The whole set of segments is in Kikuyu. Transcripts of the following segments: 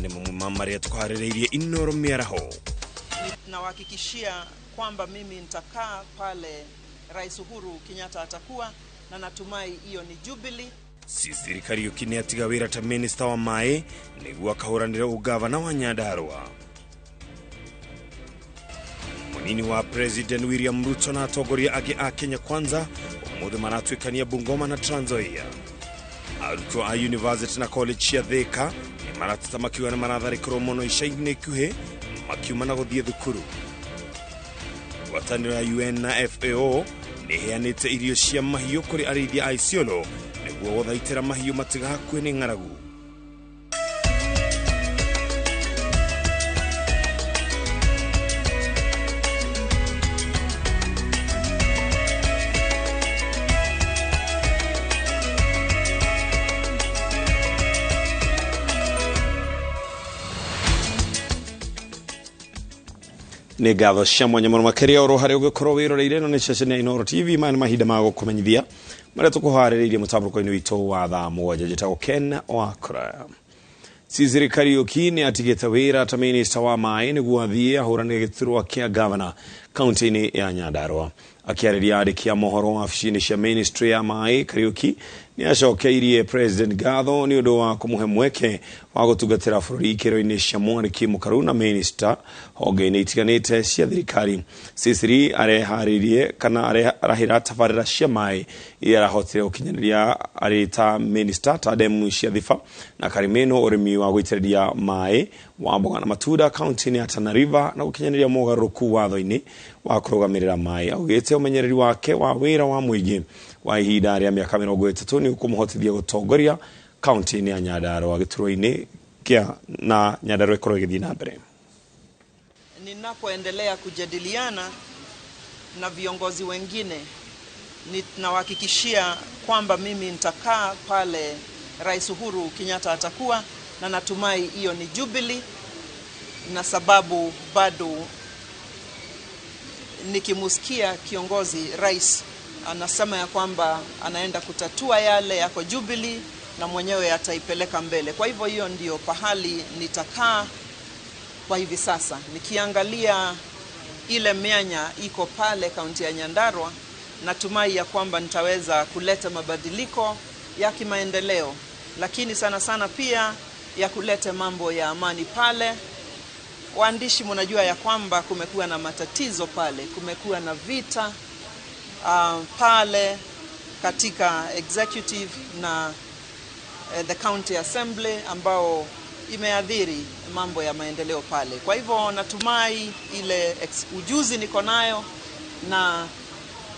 Maya nĩ mamwe ma marĩa tũkũharĩrĩirie Inoro mĩaraho. Nawahakikishia kwamba mimi nitakaa pale Rais Uhuru Kenyatta atakuwa, na natumai hiyo ni Jubilee. Sicily Kariuki nĩ atiga wĩra ta minista wa maĩ nĩguo akahũranĩre ũgavana wa Nyandarua. Munini wa President William Ruto na atongoria angĩ a Kenya Kwanza ũmũthĩ maratuĩkania Bungoma na Trans Nzoia. Arutwo a university na college cia Thika nĩ marateta makiuga nĩ maratharĩkĩrwo mũno ica-inĩ ikuhĩ makiuma na gũthiĩ thukuru. Ngwatanĩro ya UN na FAO nĩ ĩheanĩte irio cia mahiũ kũrĩ arĩithia a Isiolo nĩguo gũthaitĩra mahiũ matigakue nĩ ng'aragu. Nĩ ngatho cia mwanya mũno makĩria oro harĩa ũngĩkorwo wĩroreire no nĩ ceceni ya Inooro TV. Maya nĩ mahinda ma gũkũmenyithia marĩa tũkũharĩrĩirie mũtambũrũko-inĩ witũ wa thaa 7. Njĩtagwo Ken Wakra. Sicily Kariuki nĩ atigĩte wĩra ta minista wa maĩ nĩguo athiĩ ahũranĩre gĩturwa kĩa gavana kaunti-inĩ ya Nyandarua. Akĩarĩria andĩki a mohoro wabici-inĩ cia ministry ya maĩ, Kariuki nĩ acokeirie President ngatho nĩ ũndũ wa kũmũhe mweke wa gũtungatĩra bũrũri ikĩro-inĩ cia mwarĩki mũkaru na minista honge-inĩ itiganĩte cia thirikari. Sicily areharĩirie kana arahĩra tabarĩra cia maĩ iria arahotire gũkinyanĩria arĩ ta minista ta demu cia Thiba na Karimeno, ũrĩmi wa gũitĩrĩria maĩ wa mboga na matunda kaunti-inĩ ya Tana River na gũkinyanĩria mogarũrũku watho-inĩ wa kũrũgamĩrĩra maĩ. Augĩte ũmenyereri wake wa wĩra wa mũingĩ wa ihinda rĩa mĩaka 30 nĩ ũkũmũhotithia gũtongoria kaunti-inĩ ya Nyandarua gĩturwa-inĩ kĩa na Nyandarua ĩkorwo ĩgĩthiĩ na mbere. Ninapoendelea kujadiliana na viongozi wengine, nawahakikishia kwamba mimi nitakaa pale Rais Uhuru Kenyatta atakuwa, na natumai hiyo ni Jubilee, na sababu bado nikimusikia kiongozi rais anasema ya kwamba anaenda kutatua yale yako Jubilee na mwenyewe ataipeleka mbele. Kwa hivyo hiyo ndio pahali nitakaa kwa hivi sasa. Nikiangalia ile mianya iko pale kaunti ya Nyandarua, natumai ya kwamba nitaweza kuleta mabadiliko ya kimaendeleo, lakini sana sana pia ya kuleta mambo ya amani pale. Waandishi, mnajua ya kwamba kumekuwa na matatizo pale, kumekuwa na vita pale katika executive na the county assembly ambao imeadhiri mambo ya maendeleo pale. Kwa hivyo natumai ile ujuzi niko nayo na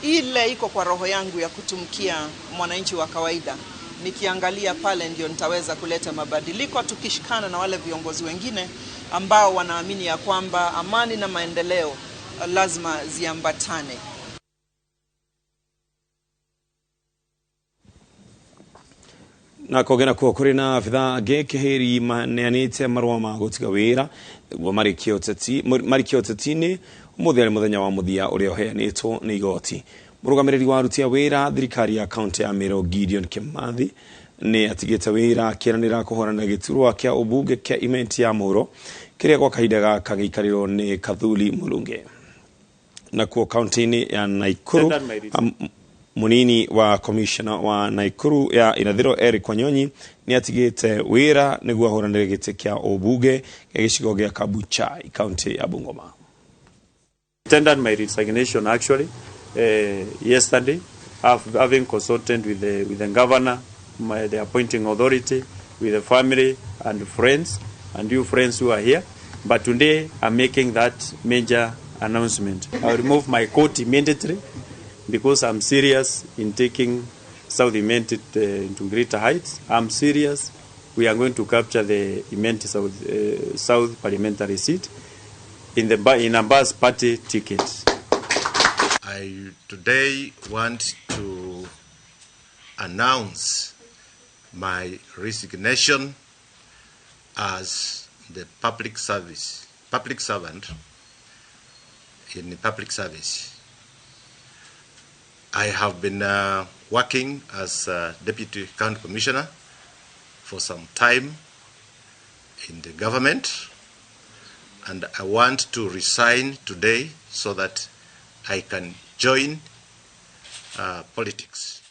ile iko kwa roho yangu ya kutumikia mwananchi wa kawaida, nikiangalia pale ndio nitaweza kuleta mabadiliko, tukishikana na wale viongozi wengine ambao wanaamini ya kwamba amani na maendeleo lazima ziambatane. Na kogena kuo kũrĩ na abithaa angĩ Kĩhĩri maneanĩte marũa ma gũtiga wĩra nĩguo marĩkie ũteti-inĩ ũmũthĩ arĩ mũthenya wa mũthia ũrĩa ũheanĩtwo nĩ igoti. Mũrũgamĩrĩri wa aruti a wĩra thirikari ya kaunti ya Meru Gideon Kimathi nĩ atigĩte wĩra akĩranĩra kũhũrana gĩturwa kĩa ũmbunge kĩa Imenti ya Mũhuro kĩrĩa gwa kahinda gaka gĩikarĩrwo nĩ Kathuli Mulunge. Nakuo kaunti-inĩ ya Nakuru, munini wa commissioner wa Nakuru ya irathĩro Eric Wanyonyi nĩ atigĩte wĩra nĩguo ahũranĩre gĩtĩ kĩa ũmbunge gĩa gĩcigo gĩa Kabuchai kaunti ya Bungoma. Tendered my resignation actually yesterday, having consulted with the governor, the appointing authority, with the family and friends, and you friends who are here. But today I'm making that major announcement. I remove my coat immediately because I'm serious in taking South Imenti into greater heights. I'm serious. We are going to capture the Imenti South parliamentary seat in the Abbas party ticket. I today want to announce my resignation as the public servant in the public service. I have been working as a Deputy County Commissioner for some time in the government, and I want to resign today so that I can join politics.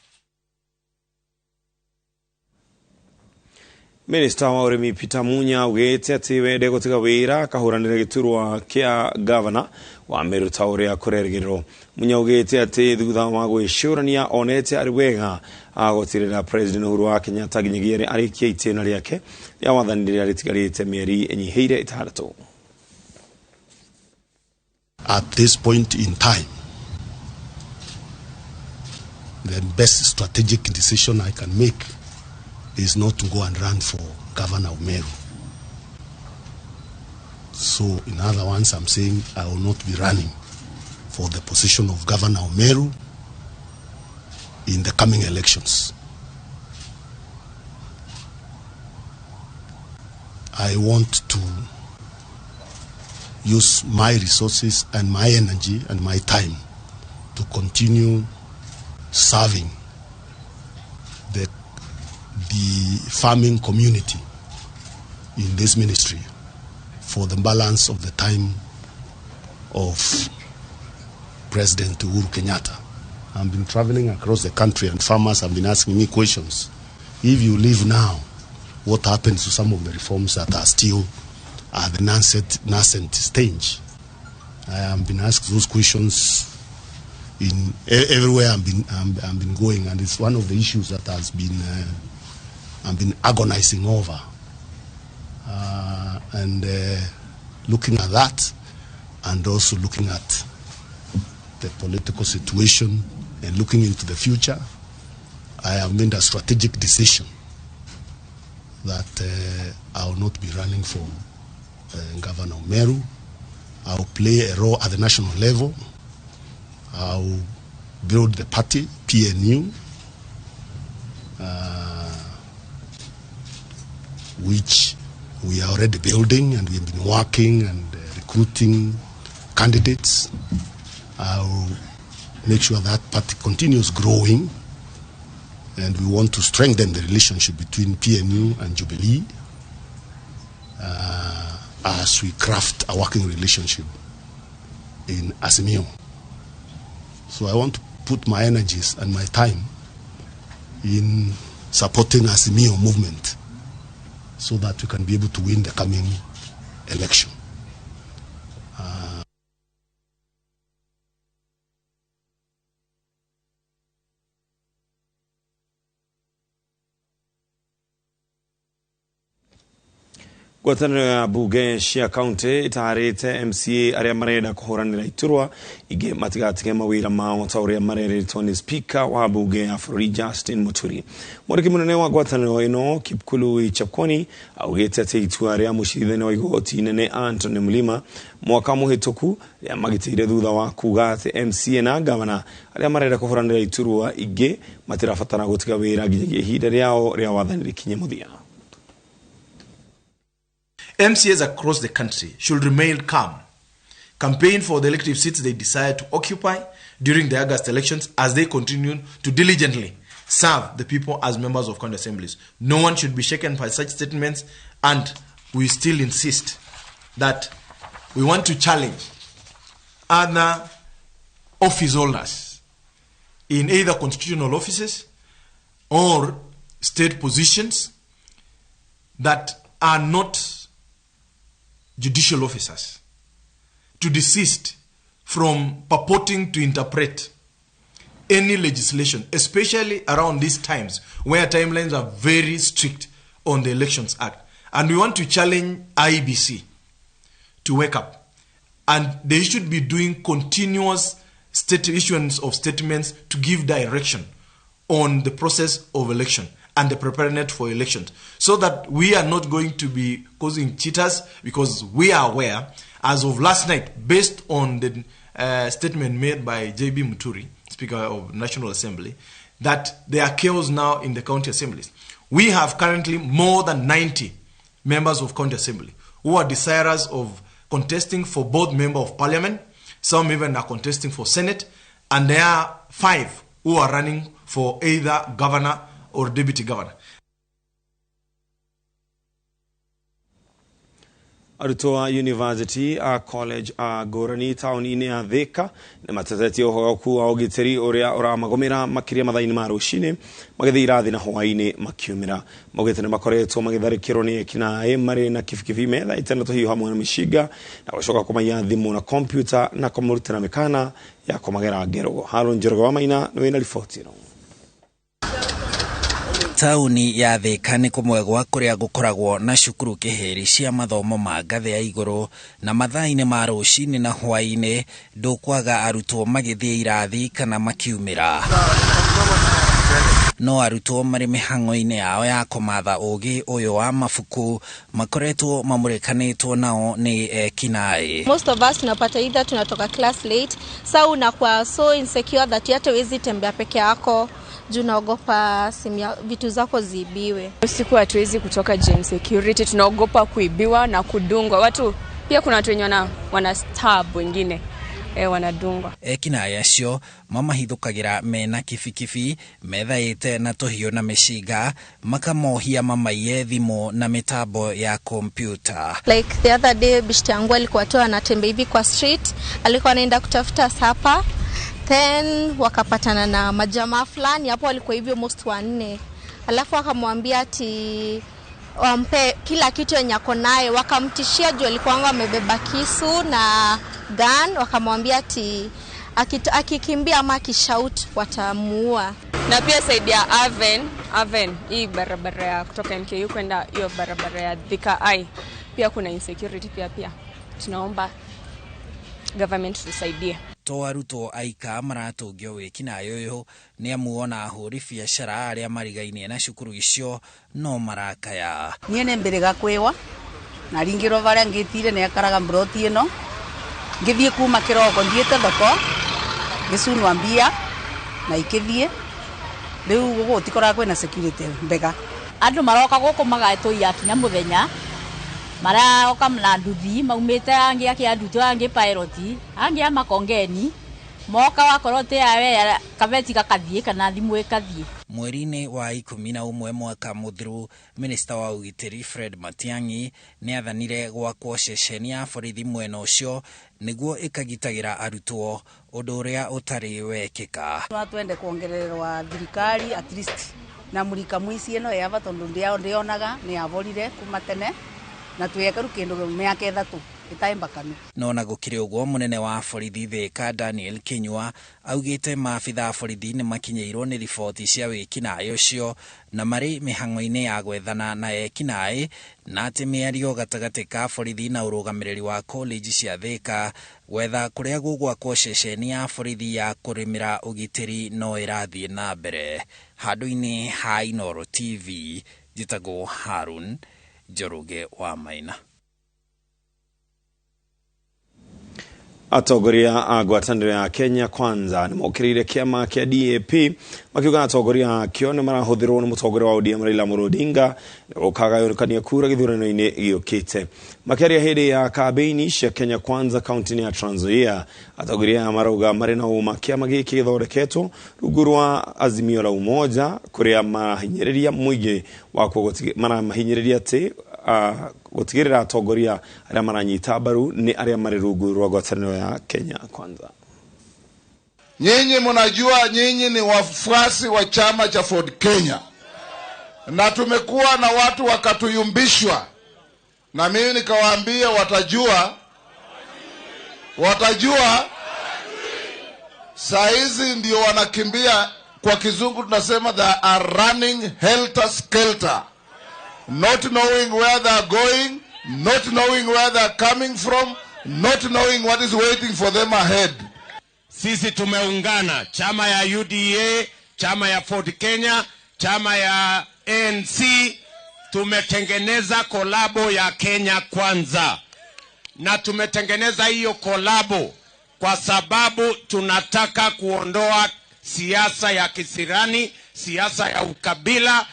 Minista wa ũrĩmi Peter Munya augĩte atĩ we ndegũtiga wĩra akahũranĩra gĩturwa kĩa gavana wa Meru ta ũrĩa kũrerĩgĩrĩrwo. Munya augĩte atĩ thutha wa gwĩcũrania onete arĩ wega agũtirĩra President Uhuru wa Kenyatta nginyagia arĩkie itĩna rĩake rĩa wathani rĩrĩa rĩtigarĩte mĩeri ĩnyihĩire 6. At this point in time, the best strategic decision I can make is not to go and run for governor of Meru. So, in other words, I'm saying I will not be running for the position of governor of Meru in the coming elections. I want to use my resources and my energy and my time to continue serving the farming community in this ministry for the balance of the time of President Uhuru Kenyatta. I've been traveling across the country and farmers have been asking me questions. If you leave now, what happens to some of the reforms that are still at the nascent stage? I have been asked those questions in everywhere I've been going, and it's one of the issues that has been I've been agonizing over. And looking at that, and also looking at the political situation and looking into the future, I have made a strategic decision that I will not be running for Governor of Meru. I will play a role at the national level. I will build the party, PNU, which we are already building, and we've been working and recruiting candidates. I will make sure that party continues growing, and we want to strengthen the relationship between PNU and Jubilee as we craft a working relationship in Azimio. So I want to put my energies and my time in supporting Azimio movement so that we can be able to win the coming election. Ngwatanĩro ya mbunge cia kaunti ĩtarĩte MCA arĩa marenda kũhũranĩra iturwa ingĩ matigatige mawĩra mao ta ũrĩa marerĩtwo nĩ speaker wa mbunge ya bũrũri Justin Muturi. Mwandĩki mũnene wa ngwatanĩro ĩno Kipkurui Chepkwony augĩte atĩ itua rĩa mũcirithania wa igoti inene Anthony Mlima mwaka mũhĩtũku rĩa magitĩire thutha wa kuga atĩ MCA na gavana arĩa marenda kũhũranĩra iturwa ingĩ matirabatara gũtiga wĩra nginyagia ihinda rĩao rĩa wathani rĩkinye mũthia. MCAs across the country should remain calm, campaign for the elective seats they desire to occupy during the August elections as they continue to diligently serve the people as members of county assemblies. No one should be shaken by such statements, and we still insist that we want to challenge other office holders in either constitutional offices or state positions that are not judicial officers to desist from purporting to interpret any legislation, especially around these times where timelines are very strict on the Elections Act. And we want to challenge IEBC to wake up. And they should be doing continuous state issuance of statements to give direction on the process of election and the preparedness for elections, so that we are not going to be causing cheaters, because we are aware, as of last night, based on the statement made by JB Muturi, Speaker of National Assembly, that there are chaos now in the county assemblies. We have currently more than 90 members of county assembly who are desirous of contesting for both member of parliament, some even are contesting for Senate, and there are 5 who are running for either governor or deputy governor. Arutwo a university a college a ngũrani taũni-inĩ ya Thika nĩ matetetie ũhogoku wa ũgitĩri ũrĩa ũramagũmĩra makĩria mathaa-inĩ ma rũcinĩ magĩthiĩ irathi na hwaĩ-inĩ makiumĩra. Maugĩte nĩ makoretwo magĩtharĩkĩrwo nĩ ekinaĩ marĩ na kibikibi methaĩte na tũhiũ hamwe na mĩcinga na gũcoka kũmaiya thimũ na kompiuta na kũmũrutĩra mĩkana ya kũmagera ngero. Harũn Njoroge wa Maina nĩ wĩna riboti ĩno. Taũni ya Thika nĩ kũmwe gwa kũrĩa gũkoragwo na cukuru kĩhĩri cia mathomo ma ngathĩ ya igũrũ na mathaa-inĩ ma rũcinĩ na hwaĩ-inĩ ndũkwaga arutwo magĩthiĩ irathi kana makiumĩra. No arutwo marĩ mĩhang'o-inĩ yao ya kũmatha ũgĩ ũyũ wa mabuku makoretwo mamũrĩkanĩtwo nao nĩ ekinaĩ. Most of us tunapata either tunatoka class late, sa unakuwa so insecure that hata huwezi tembea peke yako juu unaogopa simu ya vitu zako ziibiwe. Usiku hatuwezi kutoka gym security, tunaogopa kuibiwa na kudungwa. Watu pia kuna watu wenye wana stab wengine wanadungwa. Ekinaĩ acio mamahithũkagĩra mena kibikibi methaĩte na tũhiũ na mĩcinga makamohia mamaiye thimũ na mĩtambo ya kompyuta. Like the other day bishti yangu alikuwa tu anatembea hivi kwa street, alikuwa anaenda kutafuta sapa, then wakapatana na majamaa fulani hapo, walikuwa hivyo most wanne, alafu akamwambia ati wampe kila kitu yenye ako naye, wakamtishia juu alikuwa amebeba kisu na gun, wakamwambia ati akikimbia ama akishout watamuua. Na pia side ya Aven hii barabara ya kutoka MKU kwenda hiyo barabara ya Thika I, pia kuna insecurity pia tunaomba government tusaidie. To arutwo aika maratũngio wĩkinaĩ ũyũ nĩ amu ona ahũri biacara arĩa marigainie na cukuru icio no marakaya. Niĩ nĩ mbere gakwiwa na ringirwo varia ngĩtire nĩ akaraga mbroti ĩno ngĩthiĩ kuma kĩroko thiĩte thoko ngĩcunwa mbia na ikĩthiĩ rĩu gũkũ gũtikoraga kwĩna security mbega. Andũ maroka gũkũ magatũiya kinya mũthenya maroka na nduthi maumĩte angĩ akĩa ndutu angĩ pilot angĩ a Makongeni moka wakorwo te yawe kabeti gakathiĩ kana thimũ ĩkathiĩ. Mweri-inĩ wa 11 mwaka mũthiru, minista wa ũgitĩri Fred Matiang'i nĩ athanire gwakwo ceceni ya borithi mwena ũcio nĩguo ĩkagitagĩra arutwo, ũndũ ũrĩa ũtarĩ wekĩka. No twende kuongererwa thirikari at least na mũrika mũici ĩno yava tondũ ndĩonaga nĩ yaborire kuma tene na twekaru kindu miaka 3 itaĩ mbakanu. No na gũkĩrĩ ũguo mũnene wa borithi Thika Daniel Kinyua augĩte maabitha a borithi nĩ makinyĩirwo nĩ riboti cia wĩkinaĩ ũcio na marĩ mĩhang'o-inĩ ya gwethana na ekinaĩ na atĩ mĩario gatagatĩ ka borithi na ũrũgamĩrĩri wa college cia Thika gwetha kũrĩa gũgwakwo ceceni ya borithi ya kũrĩmĩra ũgitĩri no ĩrathiĩ na mbere. Handũ-inĩ ha Inooro TV njĩtagwo Harun Njoroge wa Maina. Atongoria a ngwatanĩro ya Kenya Kwanza nĩ mokĩrĩire kĩama kĩa DAP makiuga atongoria akĩo nĩ marahũthĩrwo nĩ mũtongoria wa ODM Raila Amolo Odinga gũkagayũkania kura gĩthurano-inĩ gĩũkĩte. Makĩaria hĩndĩ ya kambĩini cia Kenya Kwanza kaunti-inĩ ya Trans Nzoia, atongoria aya marauga marĩ na ũma kĩama gĩkĩ gĩthondeketwo rungu rwa Azimio la Umoja kũrĩa marahinyĩrĩria mũingĩ wakuo maramahinyĩrĩria atĩ gũtigĩrĩra atongoria arĩa maranyita mbaru nĩ arĩa marĩ rungu rwa ngwatanĩro ya Kenya Kwanza. Nyinyi mnajua nyinyi ni wafuasi wa chama cha Ford Kenya, na tumekuwa na watu wakatuyumbishwa, na mimi nikawaambia watajua saizi ndio wanakimbia. Kwa kizungu tunasema they are running helter skelter, not knowing where they are going, not knowing where they are coming from, not knowing what is waiting for them ahead. Sisi tumeungana, chama ya UDA, chama ya Ford Kenya, chama ya ANC, tumetengeneza kolabo ya Kenya Kwanza. Na tumetengeneza hiyo kolabo kwa sababu tunataka kuondoa siasa ya kisirani, siasa ya ukabila.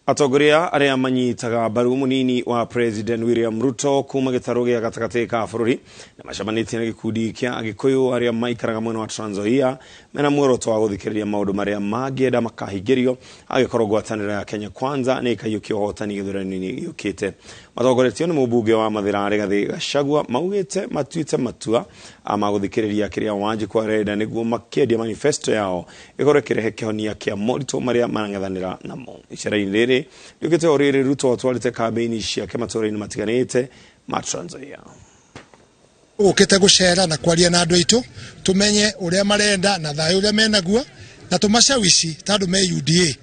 Atongoria arĩa manyitaga mbaru mũnini wa President William Ruto kuma gĩtarũ gĩa gatagatĩ ka bũrũri na macemanĩtie na gĩkundi kĩa Agĩkũyũ arĩa maikaraga mwena wa Trans Nzoia Mena muoroto wa gũthikĩrĩria maũndũ marĩa mangĩenda makahingĩrio angĩkorwo ngwatanĩro ya Kenya Kwanza nĩ ĩkaiyũkia ũhotani gĩthurano-inĩ gĩũkĩte. Matongoretio nĩ mũmbunge wa Mathĩra Rigathĩ Gachagua maugĩte matuĩte matua ma gũthikĩrĩria kĩrĩa Wanjikũ arenda nĩguo makĩendia manifesto yao ĩkorwo ĩkĩrehe kĩhonia kĩa moritũ marĩa marang'ethanĩra namo. Icera-inĩ rĩrĩ rĩũkĩte o rĩrĩ Ruto atwarĩte kambĩini ciake matũũra-inĩ matiganĩte ma Trans Nzoia. Ũkĩte gũcera na kwaria na andũ aitũ tumenye ũrĩa marenda na thayũ ũrĩa menaguo na tũmacawici ta andũ me UDA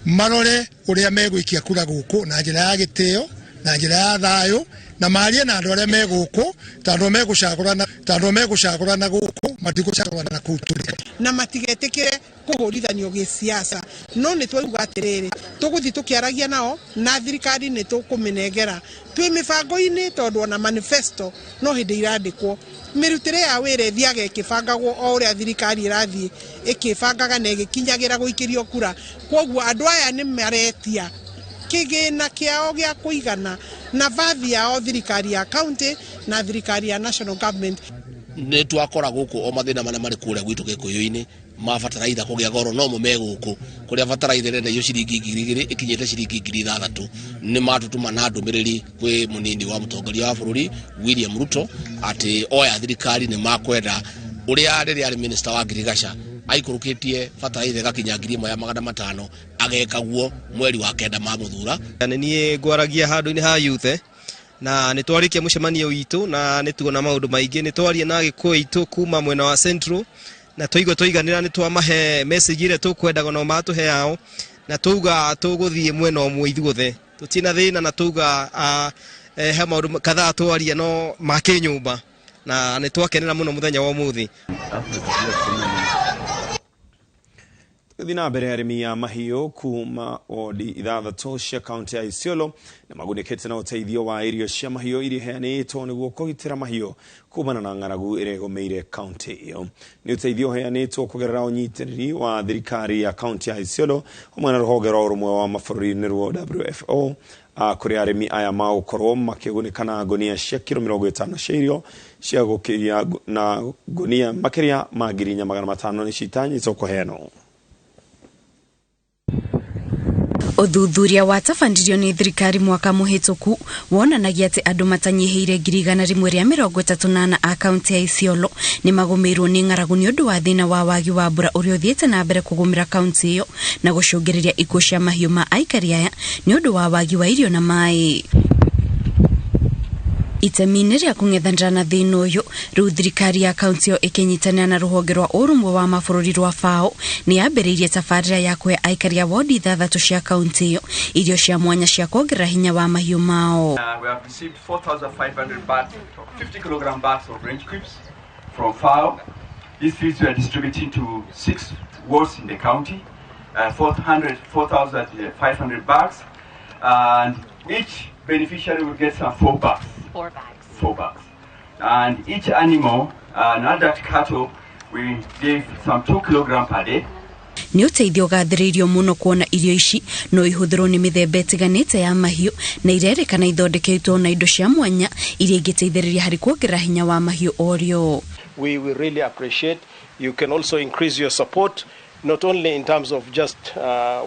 marore ũrĩa megũikia kura gũkũ na njĩra ya gĩtĩo na njĩra ya thayũ na marie na andũ arĩa me gũkũ tondũ megũcagũrana tondũ megũcagũrana gũkũ matigũcagũrana kũu tũrĩ na matigetĩkĩre kũhũrithanio gĩsiasa. No nĩ twauga atĩrĩrĩ, tũgũthiĩ tũkĩaragia nao na thirikari nĩ tũkũmĩnengera twĩ mĩbango-inĩ tondũ ona manifesto no hĩndĩ irandĩkwo. Mĩrutĩre ya wĩra ĩthiaga ĩkĩbangagwo o ũrĩa thirikari ĩrathiĩ ĩkĩbangaga na ĩgĩkinyagĩra gũikĩrio kura. Kwoguo andũ aya nĩ maretia kĩgĩna kĩao gĩa kũigana na vathi yao thirikari ya county na thirikari ya national government. Nĩ twakora gũkũ o mathĩna marĩa marĩ kũrĩa gwitũ Gĩkũyũ-inĩ ma bataraitha kũgĩa goro no mo me gũkũ kũrĩa bataraitha ĩrendagio ciringi 2,000 ĩkinyĩte ciringi 6,000. Nĩ matũtũma na ndũmĩrĩri kwĩ mũnini wa mũtongoria wa bũrũri William Ruto atĩ oya thirikari nĩ makwenda ũrĩa rĩrĩa arĩ minister wa ngirigaca aikũrũkĩtie bataraitha ĩgakinya 1,500 agekaguo mweri wa 9 mamũthura. Nĩ niĩ ngwaragia handũ-inĩ ha youth na nĩ twarĩkia mũcemanio witũ na nĩ tuona maũndũ maingĩ. Nĩ twaria na Gĩkũyũ itũ kuma mwena wa Central na twaigua twaiganĩra nĩ twamahe message ĩrĩa tũkwendaga nao matũhe yao na tuga tũgũthiĩ mwena ũmwe ithuothe tũtirĩ na thĩna na tuga he maũndũ kadhaa twaria no ma kĩnyũmba na nĩ twakenera mũno mũthenya wa ũmũthĩ. Tũgĩthiĩ na mbere, arĩmi a mahiũ kuma wodi 6 cia kaunti ya Isiolo nĩ magunĩkĩte na ũteithio wa irio cia mahiũ iria iheanĩtwo nĩguo kũgitĩra mahiũ kumana na ng'aragu ĩrĩa ĩgũmĩire kaunti ĩyo. Nĩ ũteithio ũheanĩtwo kũgerera ũnyitĩrĩri wa thirikari ya kaunti ya Isiolo hamwe na rũhonge rwa ũrũmwe wa mabũrũri nĩruo WFO kũrĩa arĩmi aya magũkorwo makĩgunĩka na ngũnia cia kiro 50 cia irio cia gũkĩria na ngũnia makĩria ma 4,500 nĩ citanyĩtwo kũheanwo. Ũthuthuria watabanirio nĩ thirikari mwaka mũhĩtũku wonanagia atĩ andũ matanyihĩire 134 a kaunti ya Isiolo nĩ magũmĩirwo nĩ ng'aragu nĩ ũndũ wa thĩna wa wagi wa mbura ũrĩa ũthiĩte na mbere kũgũmĩra kaunti ĩyo na gũcũngĩrĩria ikuũ cia mahiũ ma aikari aya nĩ ũndũ wa wagi wa irio na maĩ. Itemi-inĩ rĩa kũng'ethanĩra na thĩna ũyũ, rĩu thirikari ya kaunti ĩyo ĩkĩnyitanĩra na rũhonge rwa ũrũmwe wa mabũrũri rwa FAO nĩ yambĩrĩirie tabarĩra ya kũhe aikari a wodi 6 cia kaunti ĩyo irio cia mwanya cia kuongerera hinya wa mahiũ mao. We have received 4,500 bags, 50 kilogram bags of range crisps from FAO. These feeds we are distributing to 6 wards in the county, 4,500 bags, and each beneficiary will get some 4 bags. 4 bags. 4 bags. And each animal, an adult cattle, we give some 2 kilograms per day. Nĩ ũteithio ũgathĩrĩirio mũno kuona irio ici no ihũthĩrwo nĩ mĩthemba ĩtiganĩte ya mahiũ na irerĩkana ithondeketwo na indo cia mwanya iria ingĩteithĩrĩria harĩ kuongerera hinya wa mahiũ orĩo. We will really appreciate. You can also increase your support, not only in terms of just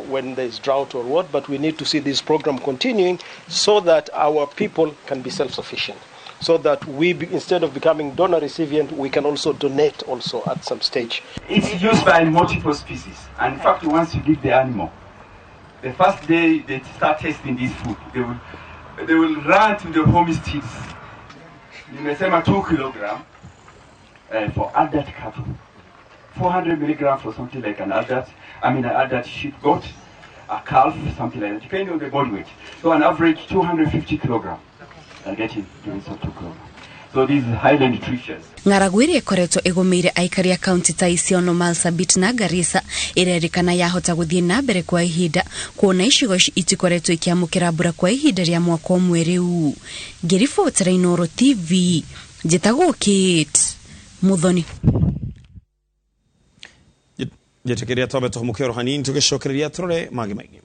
when there is drought or what, but we need to see this program continuing so that our people can be self-sufficient, so that we, instead of becoming donor recipient, we can also donate also at some stage. It's used by multiple species, and in fact, once you give the animal, the first day they start tasting this food, they will run to the homesteads. Nimesema 2 kilograms for adult cattle. 400 milligrams for something like an adult, an adult sheep goat, a calf, something like that, depending on the body weight. So an average 250 kilograms. Okay. Getting doing some 2 kilograms. So this is highly nutritious. Ng'aragu ĩrĩa ĩkoretwo ĩgũmĩire aikari a kaunti ta Isiolo, Marsabit na Garissa ĩrerĩkana yahota gũthiĩ na mbere kwa ihinda kuona icigo ici itikoretwo ikĩamũkĩra mbura kwa ihinda rĩa mwaka ũmwe rĩu. Ngĩribotera Inooro TV, njĩtagwo Kate Muthoni. Njĩtĩkĩria twambe tũhũmũke oro hanini tũgĩcokereria tũrore mangĩ maingĩ.